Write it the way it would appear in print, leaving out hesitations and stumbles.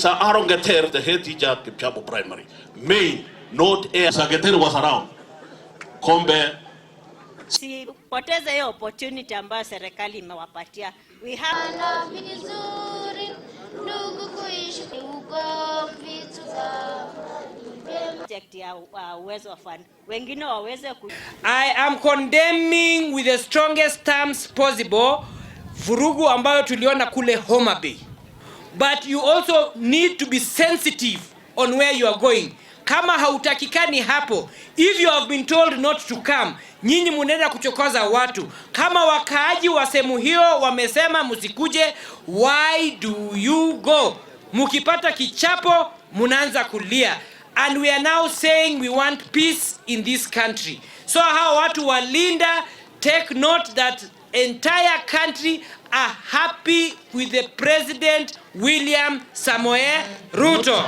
Mr. Aaron Geter, the head teacher at Kipchabo Primary, may not air. Mr. Geter was around. Kombe. Sipoteze hiyo opportunity ambayo serikali imewapatia. We have Na vizuri ndugu kuishi ugomvi project ya Uwezo wa Fund, wengine waweze ku I am condemning with the strongest terms possible vurugu ambayo tuliona kule Homa Bay. But you also need to be sensitive on where you are going. Kama hautakikani hapo, if you have been told not to come, nyinyi munaenda kuchokoza watu. Kama wakaaji wa sehemu hiyo wamesema msikuje, why do you go? Mukipata kichapo munaanza kulia. And we are now saying we want peace in this country. So hawa watu walinda, take note that entire country are happy with the President William Samoei Ruto.